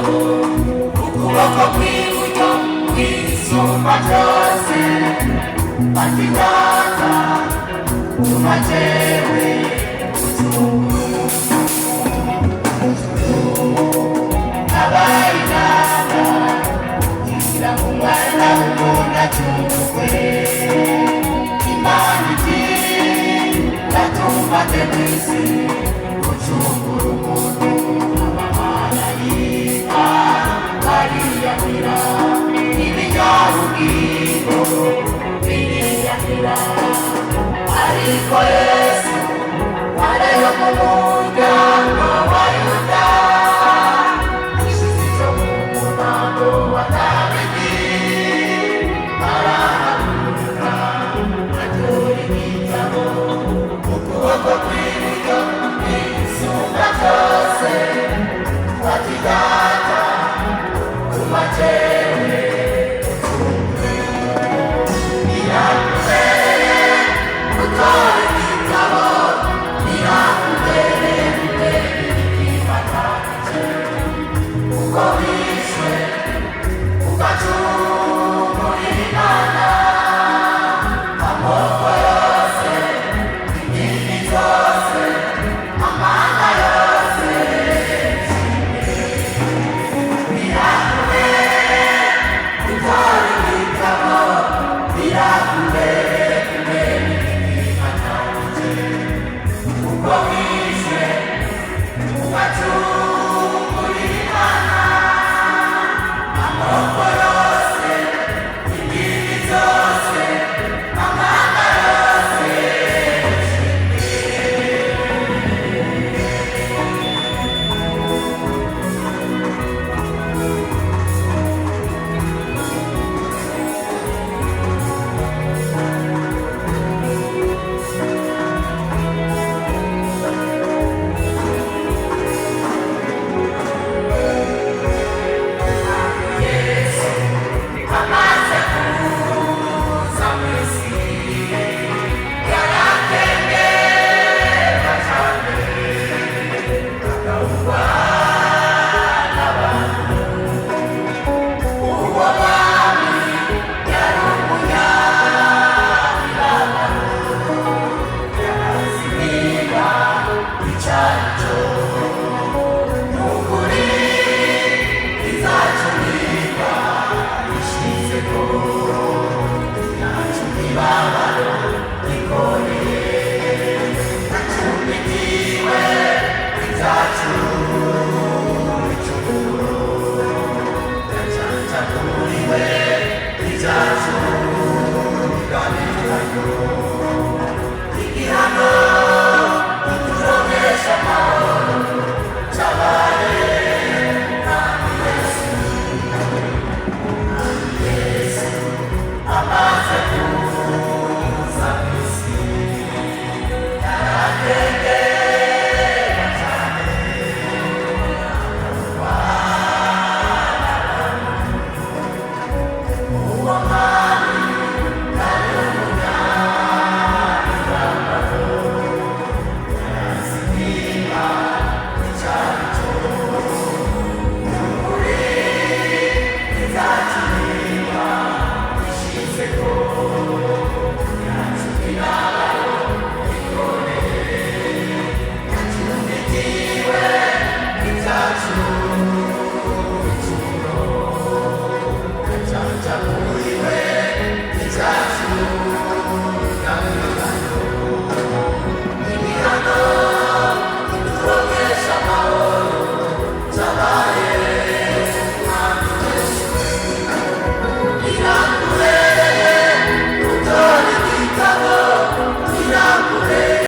Igitabo ukuboko kw'iburyo kwisumba byose, ati: "Data, tuma jewe." Abaye Imana kugira ngo umwana w'umuntu acungurwe. Imana iti: "Ndatumate mu isi gucungura umuntu." Abamarayika bariyamira, ibinyabugingo biriyamira, ariko Yesu warayo mu muryango wa Yuda, ishize mu muryango wa Dawidi, arahaguruka atora igitabo mu kuboko kw'iburyo isumba byose, ati: "Data, tuma jewe." Birakubereye gutora igitabo, birakubereye kumenya ikifatanije, kuko wishwe ugacungurira Imana amoko yose, indimi zose, amahanga yose. Birakubereye gutora igitabo, birakubereye kumenya ikifatanije, kuko wishwe ugacungurira Imana amoko yose, indimi zose, amahanga yose. Yesu amaze kuza mu isi yarakengerwa cyane, agahugwa n'abantu. Uwo mwami yari umunyamibabaro, yarazi niba icari cyo n'ukuri izacu niba ishizeko yacu imibabaro ikoreye, acumbikiwe ibyacu bicumuro, yacanjaguriwe ibyacu bigabiranyo, igihano ituronkesha amahoro cyabaye Mwami Yesu. Yesu amaze kuza mu isi yarakengera cyane, uwo mwami yari umunyamibabaro, yarazi niba icari cyo n'ukuri izacu niba ishizeko yacu imibabaro ikoreye, yacumbikiwe ibyacu bicumuro, yacanjaguriwe.